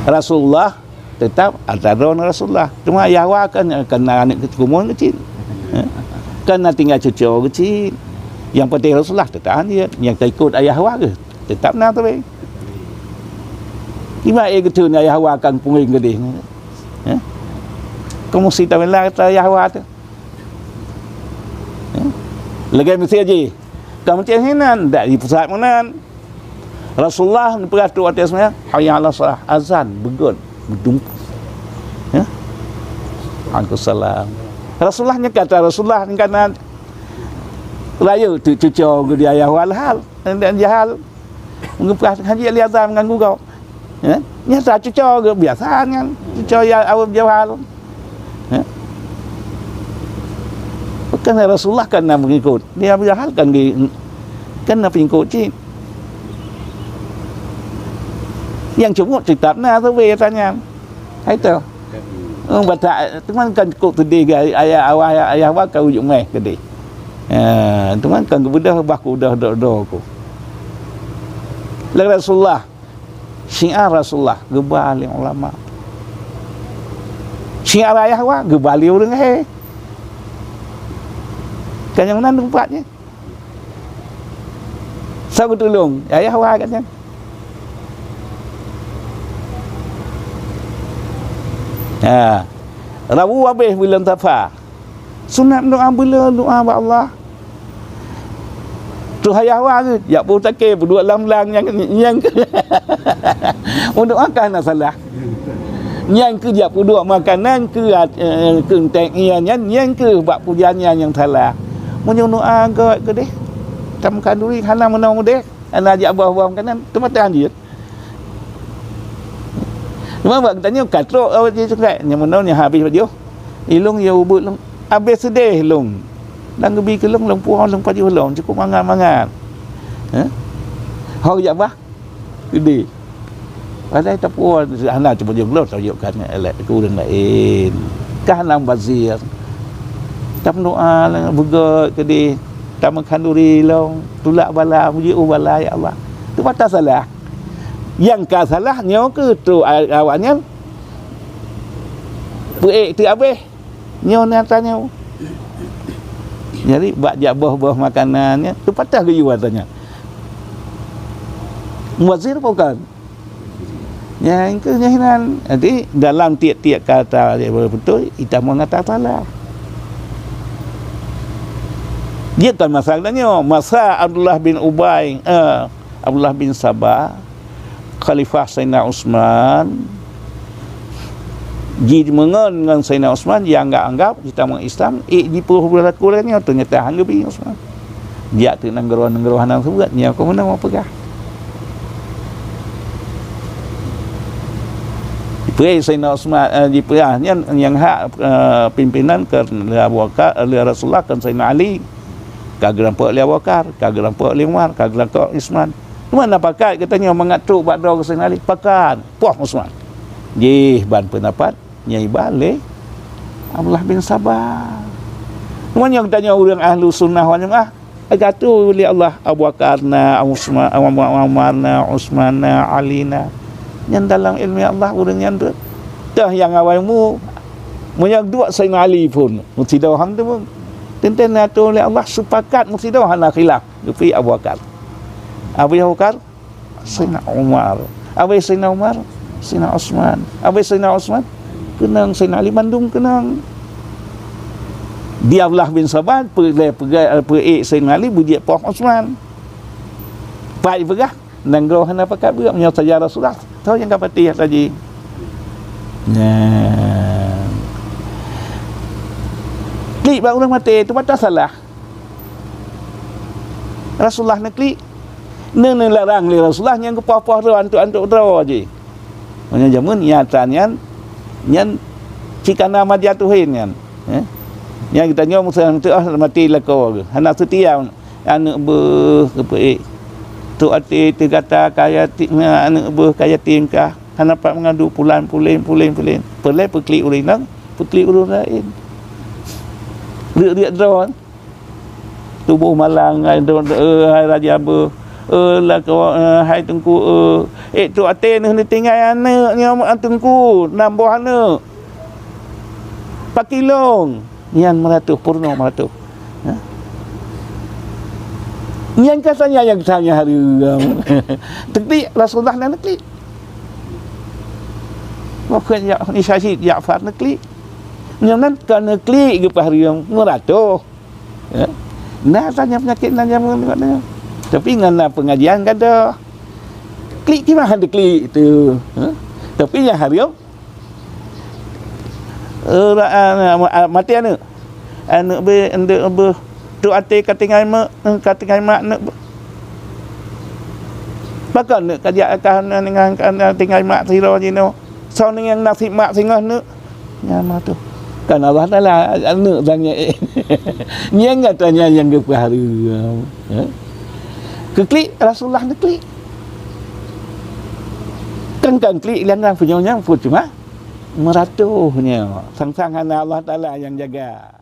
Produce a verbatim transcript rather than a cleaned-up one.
Rasulullah tetap atra droe Rasulullah. Cuma Yahwa kan, kan na aneuk keumuen keuchik. Eh? Kan na tinggai cucoe keuchik. Nyang penting Rasulullah tetap han jeuet. Nyang taikot Yahwa geuh tetap na teuh. Kiban éh geutheun Yahwa kan punggeng keudeh. Eh? Kamoe si tabela kata Yahwa teuh. Eh? Lagèe miseue jih. Ka meucéh hinan, dak di pusat meunan. Rasulullah neupeugah trok ateueh seumbahyang, "Hayya 'alas shalah." Azan, beugöt, beudum. Ya? Waalaikumsalam. Rasulullah nyan kata Rasulullah nyan kana rayeuk teuk cucoe geuh di ayah walhal, dan jahal. Meupeugah haji Ali Azam ngon gugok. Ya? Nyata cucoe geuh biasa nyan. Cucoe ya aweueb jawal. Ya? Bukan Rasulullah kan na pengikut. Dia Abu Jahal kan di, kan na pengikut cit. Yang cumuk tetap na sabe tanya. Hai tu. Oh, batak teman kan kok tadi ayah awak ayah awak kau ujuk meh tadi. Ya, teman kan kebedah bah kudah dok-dok ku. Lalu Rasulullah Syiar Rasulullah geuba lé ulama. Syiar ayah wa geuba lé ureuëng he. Kan nyang meunan teumpat nyan. Sa geutulông ayah wa kan nyan. Ha. Rabu habéh buleuen Safa. Sunat meudoá beuleu doá bak Allah. Tuh ayah wa geuh jak peutakée peuduek lam lang nyang nyang meudoá ka na salah. Nyang keu jak peuduek makanan keu eh, keu entek iya nyan nyang keu bak pujan nyan nyang salah. Meunyoe doá gét keudeh tam kanduri hana meunoe udeh, hana jak boh-boh makanan, teumaté anjeut. Cuma bak geutanyoe ka trok awak jih cukak. Nyang meunoe nyang habéh bak jiôh. Ilông ya ubeuet lông. Habéh seudeh lông. Dan geubi keu lông, lông puwoe, lông pajoh lông. Cukup mangat-mangat. Ha? Ho geujak bah? Gede. Padahai tapuwoe hana cuba jeuglot tajuk kan elek keu ureuëng laén. Ka hana mubazir. Tameudoá beugét keudeh. Tameukhanduri lông. Tulak bala, mujiôh bala, ya Allah. Teubatas salah. Nyang ka salah nyoe keuh trok a-, awak nyan peuék teuh abéh. Nyoe na tanyoe. Jadi bak jak boh-boh makanan nyan teupatéh geuyue tanyoe. Mubazir bukan? Nyang keuh nyan. Jadi dalam tiep-tiep kata dia beutôi, ita meungata salah. Dia kan masa tanyoe, masa Abdullah bin Ubay, eh, Abdullah bin Sabah, Khalifah Saidina Utsman, jimeungon ngon Saidina Utsman, jianggap-anggap jitamong Islam, ék jipeulaku lagée nyoe, teunyata han geubi Utsman. Jak teuk nanggroe-nanggroe hana seubuet, nyoe keuh meunan peugah. Jipeue Saidina Utsman, eh, jipeue nyan nyang hak, eh, pimpinan keu lé Abu Bakar, lé Rasulullah keu Saidina Ali. Ka geurampok lé Abu Bakar, ka geurampok lé Umar, ka geurampok Utsman. Cuma na pakat geutanyoe mangat trok bak droe Saidina Ali, pakat poh Utsman. Jih ban peundapat nyang iba lé Abdullah bin Sabah. Cuma nyang geutanyoe ureuëng ahlu sunnah wal jamaah, geuatoe lé Allah Abu Bakar na, Utsman, Umar na, Utsman na, Ali na. Nyan dalam ilmu Allah ureuëng nyan tu. Teuh nyang awai mu, meunyoe duek Saidina Ali pun meusidroe ham tu. Teuntèe na atoe lé Allah sepakat meusidroe hana khilaf. Geupeu Abu Bakar. Abu Bakar, Saidina Umar. Abéh Saidina Umar, Saidina Utsman. Abéh Saidina Utsman, keunong Saidina Ali, mandum keunong. Di Abdullah bin Sabah, peu-, peu-, peuék Saidina Ali, beujeuet poh Utsman. Pat jipeugah, nanggroe hana pakat beuet, meunyoe saja Rasulullah, tho nyang ka patéh saji. Nah. Klik bak ureuëng maté, teubatas salah. Rasulullah neuklik, Neu-, neularang lé Rasulullah nyang geupoh-poh droe, antuk-antuk droe jih. Meunyoe jameun nyata nyan, nyan cit kana maja tuhen nyan. Eh? Nyan geutanyoe meuseuti ah mati lakoe geuh. Hana seutia aneuëk beuh geupeuék. Trok até teuh gata ka yatim, aneuëk beuh ka yatim ka. Hana pat meungadu pulan, pulen, pulen, pulen. Peureulée peuklik ureuëng inong, peuklik ureuëng laén. Riek-riek droe. Tuboh malang, hai do-, eh, hai raja beuh, Eh, lakoe, eh, hai Teungku, eh, ék trok até neuh neutinggai aneuk nyoe, Teungku, nam boh aneuk. Pakilong, nyan meuratoh, peurunoe meuratoh. Ha? Nyan ka saja nyang tanya hareuem. Teuklik Rasulullah na neuklik. Waktu jak ni Syahid Ja'far neuklik. Nyan nan ka neuklik geupeuhareuem meuratoh. Ya. Na saja peunyakét na jameun nyoe. Tapi ngon na peungajian gadoh. Klik kiban han klik tu. Ha? Tapi nyang hareuem, eh, ra-, ah, ma-, ah, maté aneuk. Aneuk beuh, aneuk beuh. Tu até ka tinggai mak, ka tinggai mak aneuk beuh. Pakon aneuk ka jak ka dengan, ka tinggai mak sidroe jinoe. Soe nyang nasib mak singoh neuk? Nyan mah tu. Kan Allah Taala neuk dan nyan. Nyan gata nyan nyang geupeuhareuem. Ha? Keuklik Rasulullah neuklik. Kan, kan klik nyang punya nyang pun cuma meuratoh nyoe. Sang-sang hana Allah Taala nyang jaga.